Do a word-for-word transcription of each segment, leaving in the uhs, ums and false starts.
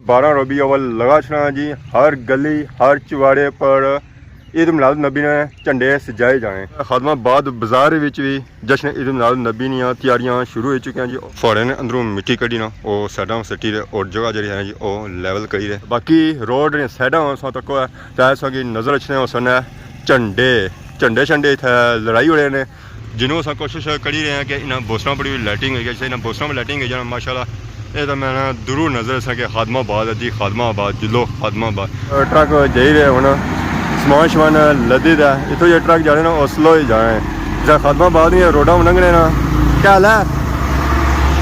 بارہ ربیع الاول لگا چھڑا جی، ہر گلی، ہر چواڑے پر عید میلاد النبی نے جھنڈے سجائے جانے۔ خادم آباد بازار وچ بھی جشن عید میلاد النبی نیاں تیاریاں شروع ہو چکیاں جی۔ فوراً اندروں مٹی کڈی نا، او سائیڈاں سٹی رہے اور جگہ جڑی ہے جی، او لیول کری رہے۔ باقی روڈ نے سائیڈاں اساں تکو ہے، تے اساں کی نظر اچھنے ہوسن ہے جھنڈے، جھنڈے شنڈے اتھے لڑائی اڑے نے۔ جنوں اساں کوشش کری رہے ہیں کہ انہاں بوسٹراں پر بھی لائٹنگ ہوئی گئی، جیسے انہاں بوسٹراں پر لائٹنگ ہوئی جانا، ماشاءاللہ، اے تاں میں نا دوروں نظر اساں کہ خادم آباد ہے جی، خادم آباد، جلو خادم آباد۔ ٹرک جائی رہے ہن، سامان شمان لدی دا، اتھوں جے ٹرک جانے نا، او سلو ہی جانے۔ جے خادم آباد نیاں روڈاں لنگھنے نا، کیا حال ہے؟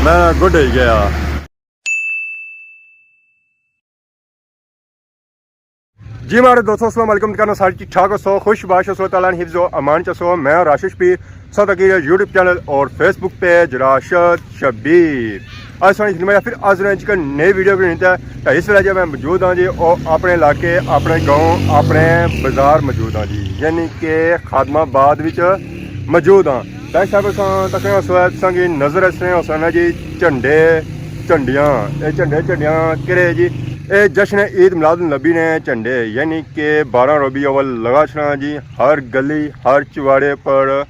میں گڈ ہوئی گیا۔ جی ماڑے دوستو، السلام علیکم، کیا حال ہے؟ سارے ٹھیک ٹھاک ہوسو، خوش باش ہوسو، اللہ تعالیٰ نے حفظ و امان چ ہوسو۔ میں راشد شبیر، ساتھ اکی یوٹیوب چینل اور فیس بک پیج راشد شبیر۔ آج ساڑی خدمت پھر حاضر ہیں ایک نئی ویڈیو بنانے تے۔ تے اس ویلے جے میں موجود ہاں جی، او اپنے علاقے، اپنے گاؤں، اپنے بازار موجود ہاں جی، یعنی کہ خادم آباد وچ موجود ہاں۔ بھائی صاحب، اساں تکنے ہوسو ہے، تساں کی نظر اچھنے ہوسن جی جھنڈے، جھنڈیاں، اے جھنڈے، جھنڈیاں کہڑے جی؟ اے جشن عید میلاد النبی نے جھنڈے، یعنی کہ بارہ ربیع الاول لگا چھڑا جی، ہر گلی، ہر چواڑے پر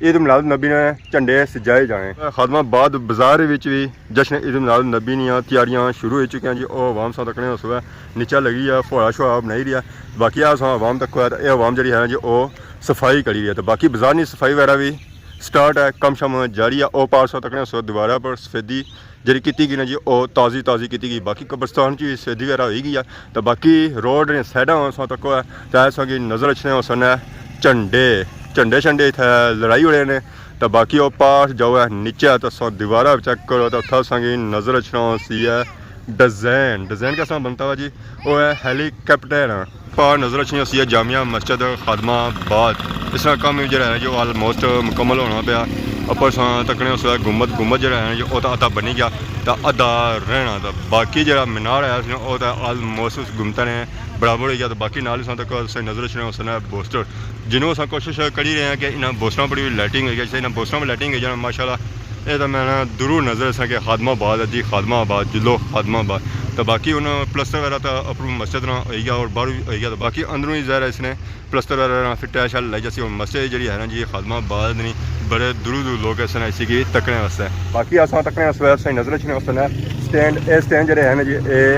عید میلاد النبی نے جھنڈے سجائے جانے۔ خادم آباد بازار وچ بھی جشن عید میلاد النبی نیاں تیاریاں شروع ہو چکیاں جی۔ او عوام ساں تکنے ہوسو ہے، نیچے لگی ہے، پھوڑا شوڑا بنائی رہی ہے۔ باقی اساں عوام تکو ہے، تے اے عوام جڑی ہے نا جی، او صفائی کری رہی ہے۔ تے باقی بازار نی صفائی وغیرہ بھی سٹارٹ ہے، کم شم جاری ہے۔ او پار ساں تکنے ہوسو دیوارا پر سفیدی جڑی کیتی گئی نا جی، او تازی تازی کیتی گئی۔ باقی قبرستان چ بھی سفیدی وغیرہ ہوئی گئی ہے۔ تے باقی روڈ نے سائیڈاں ساں تکو ہے، تے اساں کی نظر اچھنے ہوسن ہے جھنڈے، جھنڈے شنڈے اتھے لڑائی اڑے نے۔ تے باقی او پار جاؤ ہے نیچے، تے اساں دیوارا چیک کرو، تے اتھے اساں کی نظر اچھنا ہوسی ہے ڈیزائن، ڈیزائن کیسا بنتا ہوا جی؟ او ہے ہیلی کاپٹر۔ پار نظر اچھنی ہوسی ہے جامع مسجد خادم آباد۔ اس طرح کم جڑا ہے جو آلموسٹ مکمل ہونا پیا۔ اپر ساں تکنے ہوسو ہے گنبد، گنبد جڑا ہے جو او تاں ادھا بنی گیا، تاں ادھا رہنا، تاں باقی جڑا مینار ہے او تاں آلموسٹ اس گنبد نے برابر ہوئی گیا۔ تاں باقی نال ہی ساں تکو اساں نظر اچھنے ہوسن ہے بوسٹر۔ جنوں اساں کوشش کری رہے ہیں کہ انہاں بوسٹراں پر بھی لائٹنگ ہوئی گئی، جیسے انہاں بوسٹراں پر لائٹنگ ہوئی جانا، ماشاءاللہ، اے تاں میں نا دوروں نظر اساں کہ خادم آباد ہے جی، خادم آباد، جلو خادم آباد۔ تے باقی ہن پلستر وغیرہ تاں اپروں مسجد نا ہوئی گیا اور باہروں بھی ہوئی گیا، تے باقی اندروں ہی ظاہر ہے اس نے پلستر وغیرہ نا فر ٹائل شائل لائی جاسی۔ ہن مسجد جڑی ہے نا جی، خادم آباد نی، بڑے دوروں دوروں لوگ اس نا اسی کی تکنے واسطے۔ باقی اساں تکنے اس ویلے اساں نظر اچھنے ہوسن ہے سٹینڈ، اے سٹینڈ جڑے ہے نا جی، اے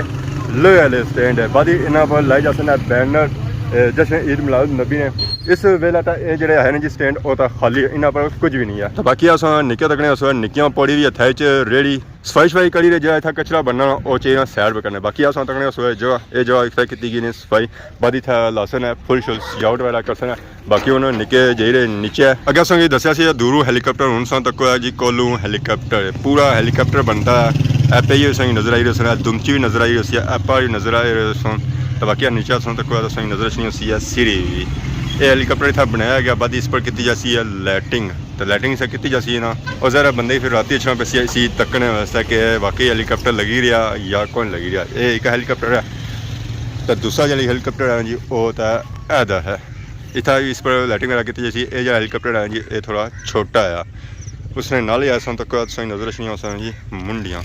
لوہے والے سٹینڈ ہے۔ بعد انہاں پر لائی جاسن ہے بینر، اے، جشن عید میلاد النبی نے۔ اس ویلے تاں اے جڑے ہے نا جی سٹینڈ، او تاں خالی ہے، انہاں پر کچھ بھی نہیں ہے۔ تاں باقی اساں نکے تکنے اس ویلے نکیاں پوڑی وی اتھے چ ریڑی صفائی شفائی کری رہے، جیڑا اتھا کچرا بننا نا، او چیزاں سائیڈ پہ کرنے۔ باقی اساں تکنے اس ویلے جگہ، اے جگہ اتھے کیتی گئی نے صفائی، بعد اتھے لاسن ہے، پھل شل سجاوٹ وغیرہ کرسن ہے۔ باقی ہن نکے جائی رہے نیچے۔ اگے اساں کی دسیا سی دوروں ہیلی کاپٹر، ہن ساں تکو ہے جی کولوں ہیلی کاپٹر، پورا ہیلی کاپٹر بنتا ہے۔ اے پئی ہوئی ساں کی نظر آئی رہے سن، اے دمچی بھی نظر آئی رہی سی، اے پار بھی نظر آئی رہے سن۔ تے باقی نیچے ساں تکو ہے، ساں کی نظر اچھنی ہوسی ہے سیڑھی بھی۔ اے ہیلی کاپٹر اتھا بنایا گیا، بعد اس پر کیتی جاسی ہے لائٹنگ۔ تے لائٹنگ اس کیتی جاسی نا، او ذرا بندے فر راتی اچھنا پیسی اسی تکنے واسطے کہ واقعی ہیلی کاپٹر لگی رہیا یا کون لگی رہیا۔ اے ایک ہیلی کاپٹر ہے، تے دوسرا جیڑا ہیلی کاپٹر ہے جی، او تے ایدا ہے۔ اتھا اس پر لائٹنگ وغیرہ کیتی جاسی۔ اے جیڑا ہیلی کاپٹر ہے جی، اے تھوڑا چھوٹا ہے۔ اس نے نال ہی اساں تکو تساں نظر اچھنی ہوسن جی منڈیاں۔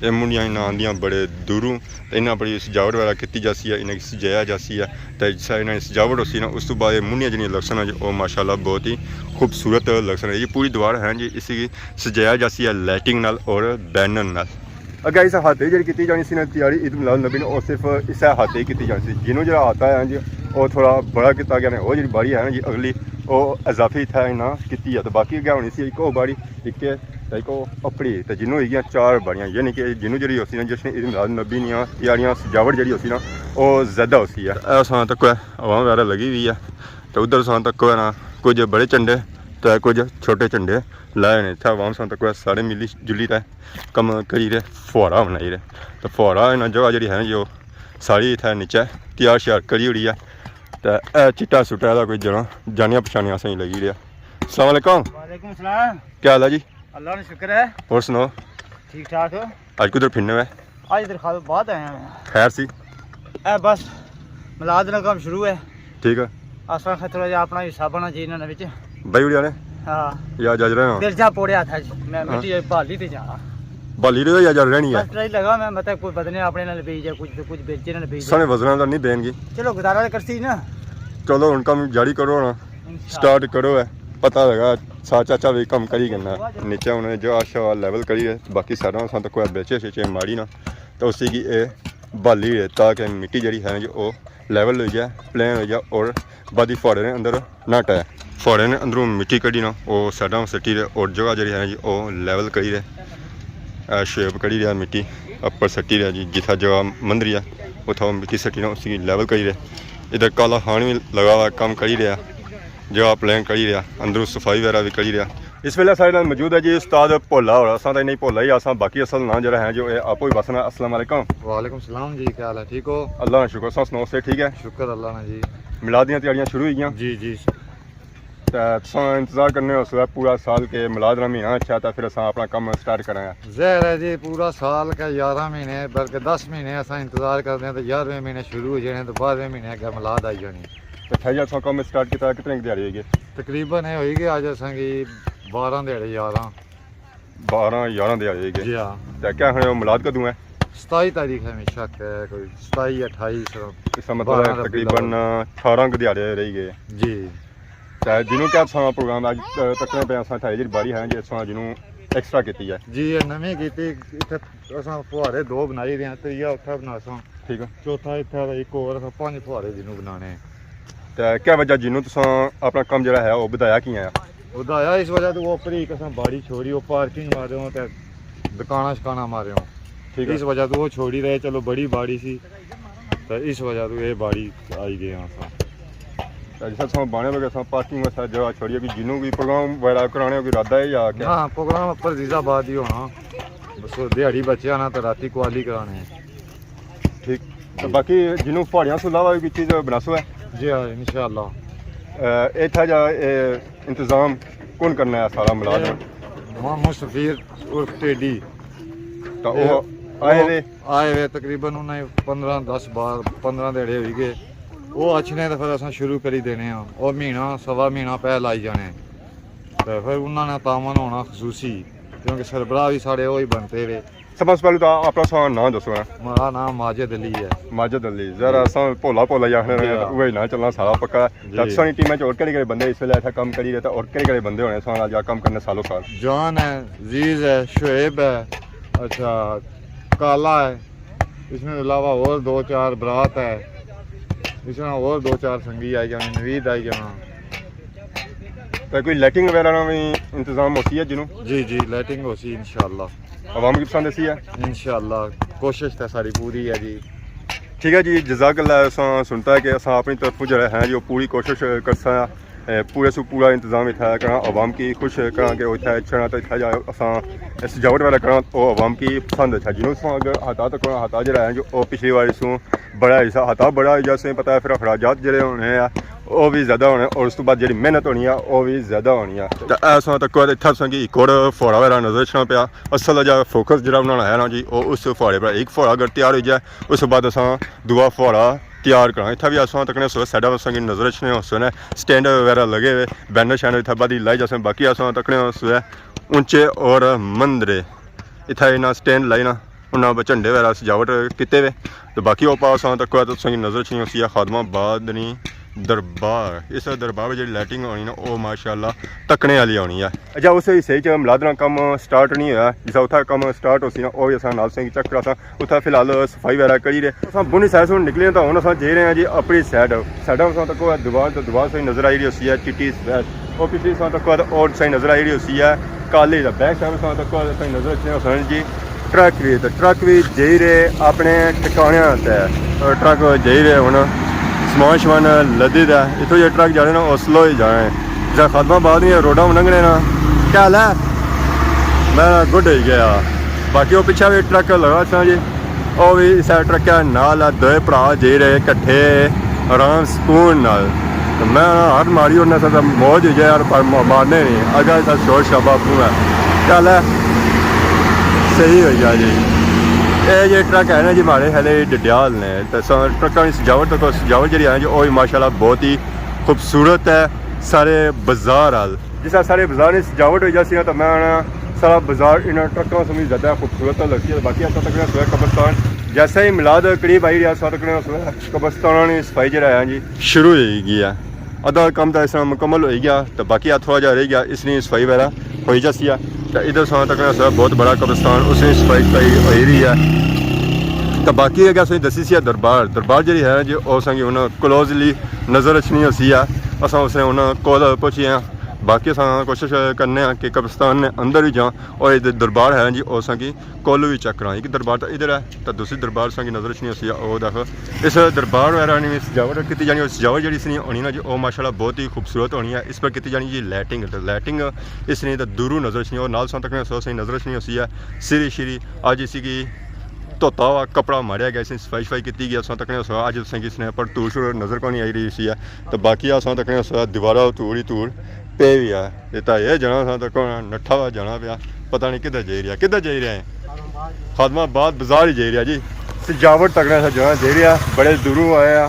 اے منڈیاں انہاں آندیاں بڑے دوروں۔ تے انہاں بڑی سجاوٹ وغیرہ کیتی جاسی ہے، انہاں کی سجایا جاسی ہے۔ تے جسا انہاں کی سجاوٹ ہوسی نا، اس تو بعد اے منڈیاں جیڑیاں لگسن نا جی، او ماشاءاللہ بہت ہی خوبصورت لگسن۔ یہ پوری دیوار ہے جی، اسی کی سجایا جاسی ہے لائٹنگ نال اور بینر نال۔ اگے اس ہاتھے جیڑی کیتی جانی سی نا تیاری عید میلاد النبی نے، او صرف اسے ہاتھے ہی کیتی جانی سی۔ جنوں جیڑا ہاتھا ہے جی، او تھوڑا بڑا کیتا گیا نے۔ او جیڑی باڑی ہے نا جی اگلی، او اضافی اتھا انہاں کیتی ہے۔ تے باقی اگے ہونی سی ایک او باڑی، اکے تے ایک او اپڑی، تے جنوں ہوئی گیاں چار باڑیاں، یعنی کہ جنوں جیڑی ہوسی نا جشن عید میلاد النبی نیاں تیاریاں، سجاوٹ جیڑی ہوسی نا، او زیادہ ہوسی ہے۔ اے اساں تکو عوام وغیرہ لگی ہوئی ہے، تے ادھر اساں تکو ہے نا کچھ بڑے جھنڈے تے کچھ چھوٹے جھنڈے لائے نے۔ اتھے عوام اساں تکو سارے ملی جلی تے کم کری رہے، فوارہ بنائی رہے۔ تے فوارہ انہاں جگہ جیڑی ہے نا جو ساری اتھے نیچے تیار شیار کری اوڑی ہے۔ تے اے چٹا سٹا دا کوئی جنا جانیاں پچھانیاں اساں کی لگی رہیا۔ السلام علیکم۔ وعلیکم السلام۔ کیا حال ہے جی؟ اللہ نا شکر ہے۔ اور سناؤ؟ ٹھیک ٹھاک ہو؟ اج کدھر پھرنے ہوئے؟ اج ادھر خالد آباد آئے ہیں۔ خیر سی؟ اے بس میلاد نا کم شروع ہے۔ ٹھیک ہے۔ اساں آخیا تھوڑا جہا اپنا حصہ بنا جی انہاں نے وچ۔ بھائی اڑیا نے؟ ہاں۔ یا جج رہے ہاں۔ دل جا پوڑیا تھا جی، میں ہاں۔ مٹی بھالی تے جانا۔ بالی رہے ہو یا جا رہنی ہے؟ بس ٹرائی لگا میں، مطلب کوئی بدنے اپنے نال بھیج جائے، کچھ تو کچھ بیچے نال بھیج سنے جائے۔ وزناں دا نہیں بین گی۔ چلو گزارا تے کرسی نا۔ چلو ہن کم جاری کرو نا۔ انشاءاللہ۔ سٹارٹ کرو ہے۔ پتہ لگا سا چاچا بھی کم کری گنا۔ نیچے انہوں نے جو آشا لیول کری ہے، باقی سارا اساں تو کوئی بیچے شیچے ماری نا۔ تو اسی کی اے بالی ہے تاکہ مٹی جڑی ہے جو او لیول ہوئی جائے، پلین ہوئی جائے اور بعد ہی فوڑے نے اندر نہ ٹائے۔ فوڑے نے اندروں مٹی کڈی نا، او سائیڈاں سٹی رہے اور جگہ جڑی ہے جی او لیول کری رہے۔ اے شیپ کری رہا مٹی اپر سٹی رہا جی، جتھا جگہ مندری ہے اتھا او مٹی سٹی نا، اسی لیول کری رہے۔ ادھر کالا خان بھی لگا ہوا کم کری رہا، جگہ پلین کری رہا، اندروں صفائی وغیرہ بھی کری رہا۔ اس ویلے سارے نال موجود ہے جی استاد بھولا ہور، اساں تاں نہیں بھولا ہی اساں، باقی اصل ناں جڑا ہے جو اے آپو ہی بسنا۔ السلام علیکم۔ وعلیکم السلام جی، کیا حال ہے؟ ٹھیک ہو؟ اللہ نا شکر، اساں سناؤ سے ٹھیک ہے؟ شکر اللہ نا جی۔ میلاد دیاں تیاریاں شروع ہوئی گیاں؟ جی جی۔ تے تساں انتظار کرنے ہو سو پورا سال کہ میلاد نا مہینہ اچھا تے پھر اساں اپنا کم سٹارٹ کراں۔ ظاہر ہے جی، پورا سال کا یارہ مہینے بلکہ دس مہینے اساں انتظار کرنے ہیں، تے یارہویں مہینے شروع ہو جانے تے بارہویں مہینے اگے میلاد آئی جانی۔ تے تھا جا تساں کم سٹارٹ کیتا کتنے ک دیہاڑی ہوئی گئے؟ تقریباً اے ہوئی گئے اج اساں کی بارہ دیہاڑے یارہ۔ بارہ یارہ دیہاڑے ہوئی گئے۔ جی ہاں۔ تے کیا ہن میلاد کدوں ہے؟ ستائی تاریخ ہے، میں شک ہے کوئی ستائی اٹھائی سو۔ اس کا مطلب ہے بارہ ربیع تقریباً الاول۔ اٹھارہ ک دیہاڑے رہ گئے۔ جی۔ تے جنوں کیا تساں پروگرام اج تکنے پہ اساں تھائی جی باری ہے جی اساں جنوں ایکسٹرا کیتی ہے۔ جی، یہ نویں کیتی، اتھے اساں فوارے دو بنائی رہے ہیں، تریا اتھا بناساں۔ ٹھیک ہے۔ چوتھا اتھا تے ایک اور اساں پنج فوارے جنوں بنانے ہیں۔ تے کیا وجہ جنوں تساں اپنا کم جڑا ہے وہ بدھایا کیاں ہے؟ بدھایا اس وجہ تو وہ اپر ہی اساں باڑی چھوڑی، وہ پارکنگ مارے ہوں تے دکاناں شکاناں مارے ہوں۔ ٹھیک ہے۔ اس وجہ تو وہ چھوڑی رہے، چلو بڑی باڑی سی۔ تو اس وجہ تو یہ باڑی آئی گئے ہاں اساں۔ تے جس طرح بانے لگے اساں پارکنگ واسطے جگہ چھوڑی ہے، کوئی جنوں کوئی پروگرام وغیرہ کرانے کوئی ارادہ ہے یا کیا؟ ہاں، پروگرام اپر عزیز آباد ہی ہونا، بس وہ دیہاڑی بچے آنا تے راتی قوالی کرانے ہیں۔ ٹھیک۔ تے باقی جنوں پہاڑیاں سوں علاوہ کوئی چیز بناسو ہے؟ جی ہاں، انشاءاللہ۔ اے، اتھا جا، اے، انتظام کون کرنا ہے سارا میلاد؟ اے، محمد سفیر عرف ٹیڈی۔ تے اے، او آئے او وے؟ آئے وے تقریباً انہیں پندرہ، دس، بارہ، پندرہ دیہاڑے ہوئی گئے۔ او اچھنے تے پھر اساں شروع کری دینے ہاں۔ او مہینہ، سوا مہینہ پہل آئی جانے۔ تے پھر انہاں نا تعاون ہونا خصوصی، کیونکہ سربراہ وی ساڑے اوہی بنتے وے۔ سب سے پہلے تو اپنا سا نام دسو نا۔ ماڑا نام ماجد علی ہے۔ ماجد علی، ذرا جی۔ اساں بھولا بھولا ہی آخنے رہے، جی ہاں۔ اوہی نام چلنا سارا پکا ہے۔ تے جی۔ تساں نی ٹیم وچ ہور کہڑے کہڑے بندے اس ویلے اتھا کم کری رہے تے ہور کہڑے کہڑے بندے ہونے ساں نال جا کم کرنے سالوں سال؟ جان ہے، عزیز ہے، شعیب ہے، اچھا، کالا ہے، اس نے علاوہ اور دو چار برات ہے، اس نے اور دو چار سنگی آئی جانے، نوید آئی جانا۔ تے کوئی لائٹنگ وغیرہ نا وی انتظام ہوسی ہے جنوں؟ جی جی، لائٹنگ ہوسی انشاءاللہ۔ عوام کی پسند ایسی ہے؟ انشاءاللہ، کوشش تے ساری پوری ہے جی۔ ٹھیک ہے جی، جزاک اللہ۔ اساں سنتا ہے کہ اساں اپنی طرف جڑا ہے جو پوری کوشش کرساں، اے، پورے سو پورا انتظام اتھا کراں، عوام کی خوش کراں کہ اتھا اچھنا تے اتھا جا اساں سجاوٹ والا کراں، او عوام کی پسند اچھا۔ جنوں اساں اگر ہتا تک ہتا جڑا ہے جو او پچھلی واری سوں بڑا حصہ، ہتا بڑا ہوئی جا، تساں پتہ ہے پھر اخراجات جڑے ہونے آ، او وی زیادہ ہونے، اور اس تو بعد جڑی محنت ہونی آ، او وی زیادہ ہونی آ۔ تے اے اساں تک اتھا تساں کی ایک اور فوڑا وغیرہ نظر اچھنا پیا۔ اصل جا فوکس جڑا بنانا ہے نا جی، او اس فوڑے پر ایک فوڑا اگر تیار ہوئی جائے، اس بعد اساں دعا فوڑا تیار کرنا۔ اتھا بھی اساں تکنے سو سائیڈ اساں کی نظر اچھنے ہو سو نے، سٹینڈ وغیرہ لگے ہوئے، بینر شینر اتھا بعد ہی لائی جاسن۔ باقی اساں تکنے سو اونچے اور مندرے اتھا انہاں سٹینڈ لائی نا۔ انہاں پہ جھنڈے وغیرہ سجاوٹ کیتے ہوئے۔ تے باقی او پاس آں تک تساں کی نظر اچھنی ہوسی ہے خادم آباد نی دربار۔ اس دربار وچ جیڑھی لائٹنگ ہونی نا، او ماشاءاللہ تکنے آلی ہونی ہے۔ اچھا، اس حصے وچ میلاد نا کم سٹارٹ نہیں ہویا، جس اتھا کم سٹارٹ ہوسی نا، او وی اساں نال تساں کی چیک کراساں۔ اتھا فی الحال صفائی وغیرہ کری رہے۔ اساں بنی سائیڈ سوں نکلے آں تاں ہن اساں جائی رہے آں جی اپری سائیڈ۔ سائیڈ اساں تک دیوار تے دیوار تساں کی نظر آئی رہی ہوسی ہے چٹی سفید۔ او پچھلی ساں تک او سائیں نظر آئی رہی ہوسی ہے کالی، تے بیک سائیڈ ساں تک او سائیں نظر اچھنے ہوسن جی ٹرک وی، تے ٹرک وی جائی رہے اپنے ٹھکانے تے۔ اور ٹرک جائی رہے ہن سامان شمان لدی تے اتھوں جے ٹرک جانے نا او سلو ہی جانے۔ جے خادم آباد نی روڈاں لنگھنے نا کیا حال ہے؟ میں گڈ ہوئی گیا۔ باقی او پچھے وی ٹرک لگا سا جی۔ او وی اس ٹرکے نال آ، دوئے بھرا جائی رہے کٹھے آرام سکون نال۔ تے میں ہر ماری انہاں سا موج ہوئی جائے یار، پر ما-، مارنے نہیں۔ اگا سا شور شابا پورا۔ چل ہے، صحیح ہوئی گیا جی۔ اے جے ٹرک ہے نا جی، مارے ہلے ڈڈیال نے۔ تے سا ٹرکاں دی سجاوٹ تک سجاوٹ جڑی ہے جی، او وی ماشاءاللہ بہت ہی خوبصورت ہے۔ سارے بازار حال جس طرح سارے بازار نی سجاوٹ ہوئی جاسی نا، تے میں آنا سارا بازار انہاں ٹرکاں سوں وی زیادہ خوبصورت لگسی ہے۔ باقی اساں تکنے سویا قبرستان، جیسے ہی میلاد قریب آئی رہیا، اساں تکنے سویا قبرستان نی صفائی جیہڑا ہے جی، شروع ہوئی گئی ہے۔ ادھا کم تاں اس طرح مکمل ہوئی گیا، تے باقی آ تھوڑا جہا رہ گیا، اس نی صفائی وغیرہ ہوئی جاسی ہے۔ تے ادھر اساں تکنے سویا بہت بڑا قبرستان، اس نی صفائی صفائی ہوئی رہی ہے۔ تے باقی اگے اساں دسی سی ہے دربار، دربار جیہڑی ہے جی، او اساں کی ہن کلوزلی نظر اچھنی ہوسی ہے۔ اساں اس نے ہن کول پہنچی ہیں۔ باقی اساں کوشش کرنے ہیں کہ قبرستان نے اندر وی جاں، اور ادھر دربار ہے جی، او اساں کی کول وی چیک کراں۔ ایک دربار تاں ادھر ہے، تاں دوسری دربار اساں کی نظر اچھنی ہوسی ہے، او دیکھو۔ اس دربار وغیرہ نی وی سجاوٹ کیتی جانی، اور سجاوٹ جیہڑی اس نی ہونی نا جی، او ماشاءاللہ بہت ہی خوبصورت ہونی ہے۔ اس پر کیتی جانی جی لائٹنگ، تے لائٹنگ اس نی تاں دوروں نظر اچھنی، اور نال اساں تکنے سو اس نی نظر اچھنی ہوسی ہے سری شری۔ اج اسی کی دھوتا ہوا کپڑا ماریا گیا، اس نی صفائی شفائی کیتی گئی، اساں تکنے سو اج اساں کی اس نے پر دھوڑ شوڑ نظر کونی آئی رہی سی ہے۔ تے باقی اساں تکنے سو دیوارا دھوڑ ہی دھوڑ پئی ہوئی ہے۔ اے تاں اے جنا اساں تکو نٹھا ہوا جانا پیا، پتہ نہیں کدھر جائی رہیا، کدھر جائی رہیا ہے؟ خادم آباد بازار ہی جائی رہیا جی۔ سجاوٹ تکنے سا جنا جائی رہیا، بڑے دوروں آیا،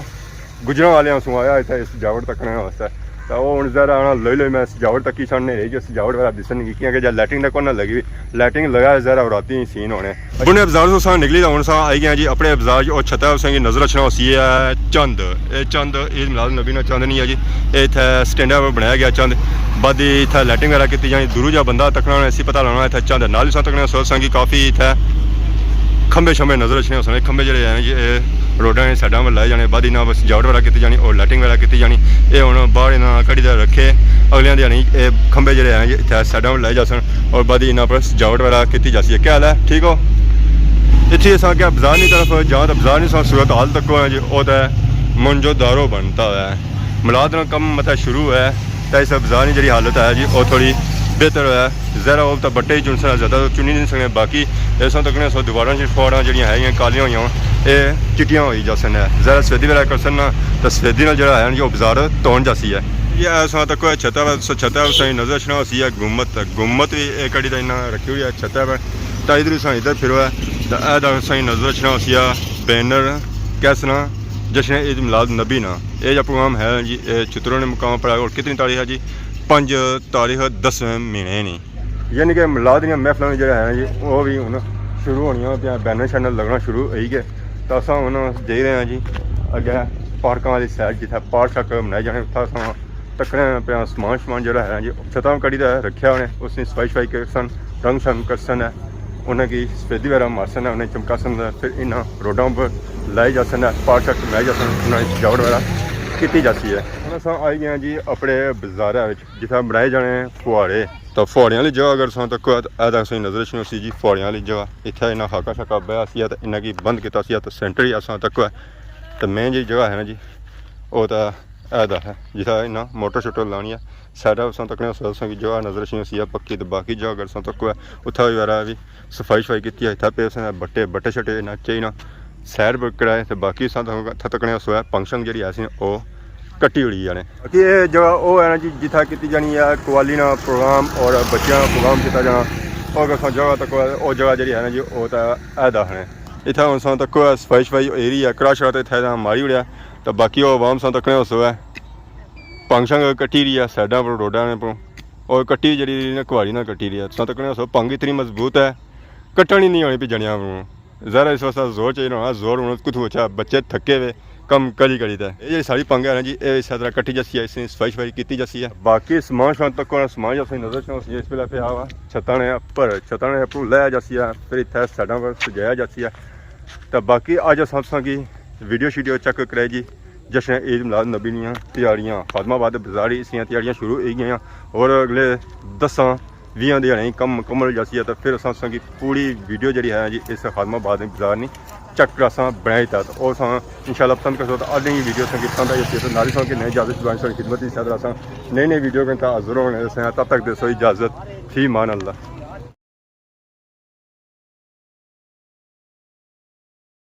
گجران والے سوں آیا اتھے اس سجاوٹ تکنے واسطے۔ تے او ہن ذرا آنا لوئی لوئی میں سجاوٹ تکی چھڑنے رہی، جو سجاوٹ وغیرہ دسن کی، کیونکہ جے لائٹنگ دا کوئی نہ لگی، لائٹنگ لگا ذرا راتی سین ہونے۔ بنے بازار تو ساں نکلی تاں ہن ساں آئی گئے جی اپنے بازار، او چھتا اساں کی نظر اچھنا ہوسی ہے چند۔ اے چند عید میلاد نبی نا چند نہیں ہے جی، اے اتھے سٹینڈ پر بنایا گیا چند۔ بعد اتھے لائٹنگ وغیرہ کیتی جانی، دوروں جا بندہ تکنا ہونا، اسی پتہ لانا اتھے چند۔ نال اساں تکنے سو اساں کی کافی اتھے کھمبے شمبے نظر اچھنے ہوسن۔ کھمبے جیہڑے ہیں جی، اے روڈاں نے سائیڈاں پر لائے جانے، بعد انہاں پر سجاوٹ وغیرہ کیتی جانی اور لائٹنگ وغیرہ کیتی جانی۔ اے ہن باہر انہاں کڈی تے رکھے، اگلیاں دیہاڑی اے کھمبے جیہڑے ہیں جی، اتھے سائیڈاں پر لائے جاسن اور بعد انہاں پر سجاوٹ وغیرہ کیتی جاسی ہے۔ کیا حال ہے؟ ٹھیک ہو؟ اتھے اساں کیا بازار نی طرف جاں تاں بازار نی سا صورت حال تکو ہے جی، او تے منجو دارو بنتا ہوا ہے۔ میلاد نا کم مطلب شروع ہے، تے اس بازار نی جیہڑی حالت ہے جی، او تھوڑی بہتر ہے۔ ذرا او تاں بٹے ہی چنسن، زیادہ تاں چنی نہیں سکنے۔ باقی اساں تکنے سو دیواراں چ فوڑاں جیہڑیاں ہے کالیاں ہوئیاں، اے چٹیاں ہوئی جاسن ہے۔ ذرا سفیدی وغیرہ کرسن نا، تے سفیدی نال جیہڑا ہے جی، او بازار تون جاسی ہے۔ یہ اساں تکو چھتا، چھتا اساں نظر اچھنا ہوسی ہے گمت، گمت وی اے کڈی تے انہاں رکھی ہوئی ہے چھتا پر۔ تے ادھر اساں ادھر پھرو ہے، تے اے دا اساں نظر اچھنا ہوسی ہے بینر، کیسنا، جشن عید میلاد نبی نا۔ اے جا پروگرام ہے جی، اے چترو نے مقام پر ہے اور کتنی تاریخ ہے جی؟ پنج تاریخ دسویں مہینے نی۔ یعنی کہ میلاد دیاں محفلاں وی جیہڑا ہے جی، او وی ہن شروع ہونیاں پیاں، بینر شینر لگنا شروع ہوئی گئے۔ تے اساں ہن جائی رہے ہیں جی اگے پارکاں والی سائیڈ، جتھے پارک شارک بنائے جانے، اتھے اساں تکنے پیاں سامان شمان جیہڑا ہے جی، چھتاں کڈی تے رکھیا ہونے، اس نی صفائی شفائی کرسن، رنگ شنگ کرسن ہے، انہاں کی سفیدی وغیرہ مارسن ہے، انہاں کی چمکاسن ہے، پھر انہاں روڈاں پر لائے جاسن ہے، پارک شارک بنائے جاسن، انہاں نی سجاوٹ وغیرہ کیتی جاسی ہے۔ ہن اساں آئی گئے ہیں جی اپنے بازارے وچ، جتھے بنائے جانے فوہارے۔ تاں فوہاریاں آلی جگہ اگر اساں تکو ہے، اے تاں اساں نظر اچھنی ہوسی جی فوہاریاں آلی جگہ۔ اتھے انہاں خاکہ شاکہ بیا سی تے انہاں کی بند کیتا سی تے سینٹر ہی اساں تکو ہے۔ تے مین جیہڑی جگہ ہے نا جی، او تاں اے دا ہے، جتھے انہاں موٹر شوٹر لانی ہے۔ سائیڈ اساں تکنے سو اساں کی جگہ نظر اچھنی ہوسی ہے پکی، تے باقی جگہ اگر اساں تکو ہے، اتھے وی وغیرہ وی صفائی شفائی کیتی ہے، اتھے پے اساں بٹے، بٹے شٹے نہ چاہیے نا۔ سیر پر کرایا تے باقی اساں تک-، اتھا تکنے سویا پنگ شنگ جیہڑی ایسی او کٹی ہوئی ہے نے۔ باقی اے جگہ او ہے نا جی، جتھا کیتی جانی ہے قوالی نا پروگرام اور بچیاں نا پروگرام کیتا جانا۔ او اگر اساں جگہ تکو، او جگہ جیہڑی ہے نا جی، او تے اے دا ہے۔ اتھا ہن اساں تکو صفائی شفائی ہوئی رہی ہے، کڑا شڑا تے اتھا ماری اڑیا، تے باقی او عوام اساں تکنے سویا پنگ شنگ کٹی رہی ہے سائیڈاں پر، روڈاں پر، اور کٹی جیہڑی رہی نا، کوہاڑی نہ کٹی رہی ہے۔ اساں تکنے سو پنگ اتنی مضبوط ہے، کٹنی نہیں ہونی پی جنیاں پر۔ ذرا اس واسطے زور چاہیے ہونا، زور ہن کتھوں اچھا، بچے تھکے ہوئے کم کری کری تے۔ اے جیہڑی ساری پنگ ہے نا جی، اے اس طرح کٹی جاسی ہے، اس نی صفائی شفائی کیتی جاسی ہے۔ باقی سامان شان تک ہونا، سامان جو اسی نظر چاہو، اس ویلے پیا ہوا چھتاں نے اپر، چھتاں نے اپروں لایا جاسی ہے، پھر اتھے سائیڈاں پر سجایا جاسی ہے۔ تے باقی اج اساں تساں کی ویڈیو شیڈیو چیک کرائی جی، جشن عید میلاد نبی نیاں تیاریاں خادم آباد بازار ہی، اس نیاں تیاریاں شروع ہوئی گئیاں اور اگلے دساں ویہاں دیہاڑے کم مکمل ہو جاسی ہے، تے پھر اساں تساں کی پوری ویڈیو جیہڑی ہے جی، اس خادم آباد بازار نی چیک کراساں بنائی تے، تے او اساں انشاءاللہ پسند کرسو۔ تے اج نی ویڈیو تساں کی پسند آئی ہوسی تے نال ہی تساں کی نئی اجازت، دعائیں ساری خدمت دی صدر اساں نئی نئی ویڈیو کن تا حاضر ہونے سے، تب تک دیسو اجازت، فی امان اللہ۔